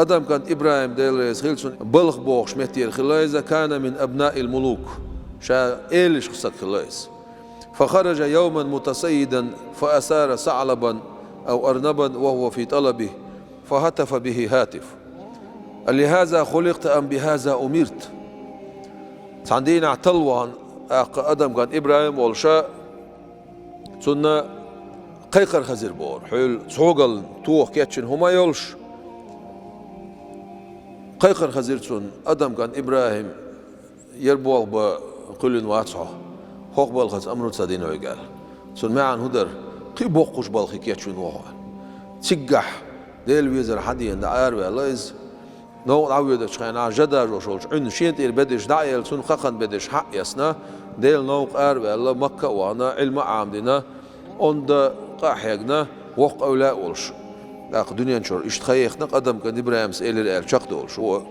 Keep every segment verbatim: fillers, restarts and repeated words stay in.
Адам кӀант ИбрахӀим, Дела реза хила цунна, Балх бохуш меттера хилла иза, كان من أبناء الملوك. Ша элишха саг хилла иза. فخرج يوما متصيدا فأسار ثعلبا أو أرنبا وهو في طلبه فهتف به هاتف: «ألهذا خلقت أم بهذا أمرت؟» Цхьана дийнахь талла вахана, тӀаккха Адам кӀант ИбрахӀим волуша, цунна кхайкхар хезира бохура. Хьуьлла цхьогал тоха кечйина хӀума а йолуш, кхайкхар хезира цунна: «Адам кӀант ИбрахӀим, яра болх бан кхоьллина вац хьо, хӀокху балхаца омра ца дина хьоьга», – аьлла. Цуьнан маьӀна хӀун дара? Кхин а боккхачу балхе кечвина ву хьо. Циггахь Делан везар хьан дена дӀа араваьлла иза. Новкъа дӀавоьдучу хенахь жа дажош волчу Ӏуьнна шена тӀера бедеш дӀа а елла, цунна кхакхана бедеш хьа а эцна, Делан новкъа араваьлла, Макка а вахана, Ӏилма а Ӏамадина, онда къа а хьегна, воккха эвлаяъ а волуш. ТӀаккха дуьнен чуьра иштта хан яхна Адам кӀант ИбрахӀимас, элира аьлла, чекхдолуш ву.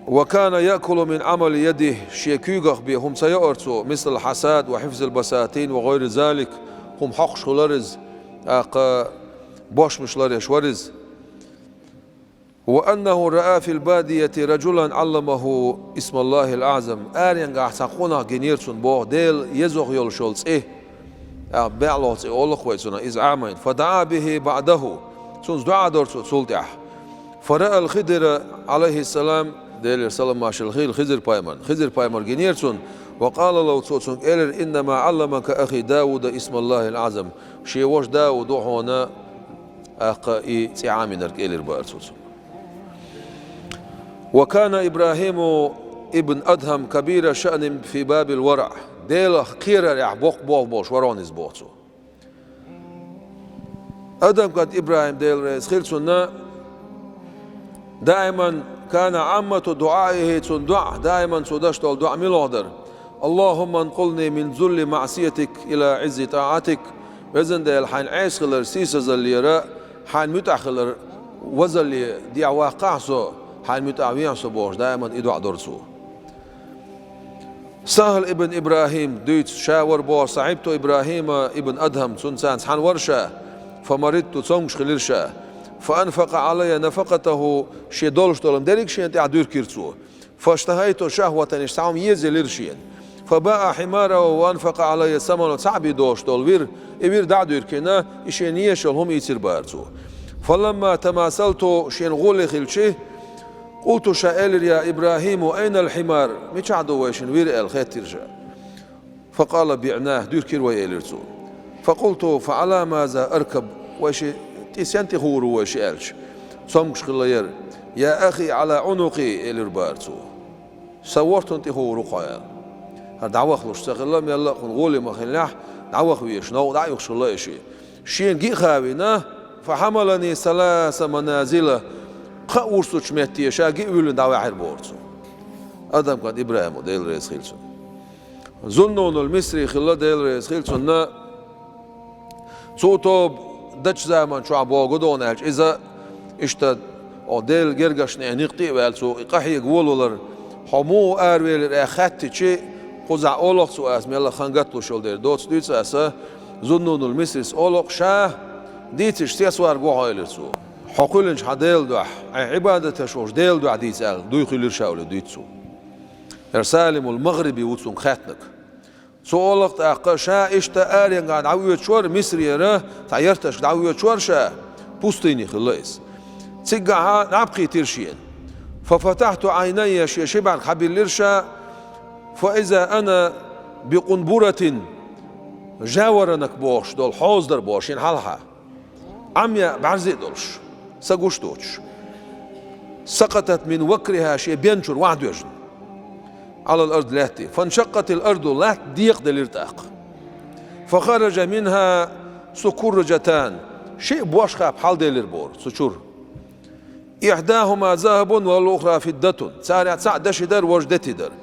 وكان يأكل من عمل يده, шен куьйгах бен хӀума ца йоура цо, مثل الحصاد وحفظ البساتين وغير ذلك, хӀума хьокхуш хилара иза, тӀаккха бошмаш ларъеш вара иза. وأنه رأى في البادية رجلا علمه اسم الله الأعظم. Аренгахь цхьа къонах гинера цунна боху, Делан еза йолуш йолу цӀе, а, баьӀлох цӀе олу-кх вай цунах, иза Ӏамийна. فدعا به بعده. Цуьнца доӀа дора цо цул тӀаьхьа. فرأى الخضر عليه السلام, Делера салам-маршалла хуьлда Хизир-пайхамарна. Хизир-пайхамар гинера цунна, وقال له, цо цуьнга элира: «إنما علمك أخي داود اسم الله الأعظم». Шен ваша Дауд ву хьуна, тӀаккха и цӀе Ӏамийнарг, элира бара цо цунна. وكان إبراهيم ابن أدهم كبير شأن في باب الورع. Делах кхерарехь боккха болх болуш вара хьуна иза боху цо. Адам кӀант ИбрахӀим, Дела реза хила цунна, даиман كان عامة دعائه, цуьнан доӀа, даиман цо деш долу доӀа муьлха дара? اللهم انقلني من ذل معصيتك إلى عز طاعتك. Везан Дела, хьайна Ӏеса хилар сийсазаллера, хьайна муьтӀахь хилар вазалле дехьаваккхахьа со, хьайна муьтӀахь вехьа со бохуш, даиман и доӀа дора цо. Сахьл ибн ИбрахӀим дуьйцу, ша вара боху, صحبت إبراهيم ابن أدهم, цунна царна цхьаьна вара ша, فمرضت, цомгуш хилира ша. فأنفق علي نفقته, шен долуш долу дерриг шена тӀехь дуьркира цо. فاشتهيت شهوة, иштта цхьа хӀума езаелира шена. فباع حماره وأنفق علي ثمنه, цхьаъ бен долуш долу вир, и вир дӀа а дуьркина, и шена езаш йолу хӀума ийцира бара цо. فلما تماثلت, шена гӀоле хилчи, قلت, ша элира: «يا إبراهيم، أين الحمار؟» Мичахь ду вайшинна вир аьлла хаьттира ша. فقال: «بعناه, дуьркира вай», — элира цо. فقلت: «فعلى ماذا أركب؟» Вайши тӀе сен тӀе хуур ву вайши аьлча, цомгуш хилла яра. «يا أخي، على عنقي», — элира бара цо. Сан вортан тӀе хуур ву хьо аьлла. ХӀара дӀавахалуш ца хилла, мелла а кхунна гӀоле ма-хиллехь, дӀаваха везаш, новкъа дӀа а юхуш хилла и ши. Шена гиъ хавина, فحملني ثلاث منازل, кхаа урсучу метте ша гиъ вуьллина дӀаваьхьира боху цо. Адам кӀант ИбрахӀим ву, Дела реза хила цунна. Зуннунул Мисри хилла, Дела реза хила цунна. Цу тоба дачу заман чохь боху гу дона аьлча, иза иштта, о, Делан гергарчу нехан некъа тӀе а ваьлла, цо и къахьега волавалар, хьо муха аравелира аьлла хаьттичи, кхузахь олу-кх цо, аса мелла а хан гаталуш йолу дела доцу дуьйцу аса, Зуннунул Мисрис олу-кх, ша дийцича, сецварг ву хьо, элира цо. Хьо кхоьллинчу хьан Делан дуьхьа, хьайн Ӏибадат еш волчу Делан дуьхьа дийца аьлла, дуй хуьлийла ша, олий дуьйцу цо. ХӀара Салимул МагӀриби ву цуьнга хаьттинарг. Цо олу-кх тӀаккха, ша иштта аренгахь дӀавоьдуш вара, Мисрера цхьа ярташка дӀавоьдуш вара ша, пустыни хилла иза. Циггахьа набхийтира шена. ففتحت عيني, шен ши бӀаьрг хьабиллира ша, فإذا أنا بقنبرة, жаворонок бохуш долу хьоза дара боху шена хьалха. Ӏамъяъ, бӀаьрзе а долуш, са гуш доцуш. سقطت من وكرها, шен бен чуьра вахьа доьжна. على الأرض, лаьтте. فانشقت الأرض, латта декъаделира тӀаккха. فخرج منها سكرجتان, шиъ бошхап хьалделира боху цу чуьра. إحداهما ذهب والأخرى فضة. Царах цхьаъ даши дара, важа дети дара.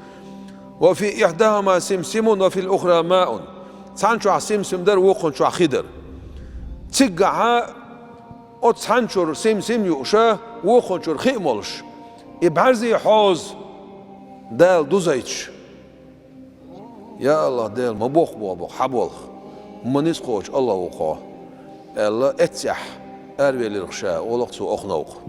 وفي إحداهما سمسم وفي الأخرى ماء. Цхьана чохь симсим дара, вукхунна чохь хи дара. Циггахьа оцу цхьана чуьра симсим юуша, вукхунна чуьра хи а молуш, и бӀаьрзе хьоза Дала дузуьйтуш. Я АллахӀ, Дела, ма боху боху хьан болх, ма ницкъ кхочу АллахӀ ву хьо, аьлла, эццехь аравелира-кх ша, олу-кх цо, оха новкъа.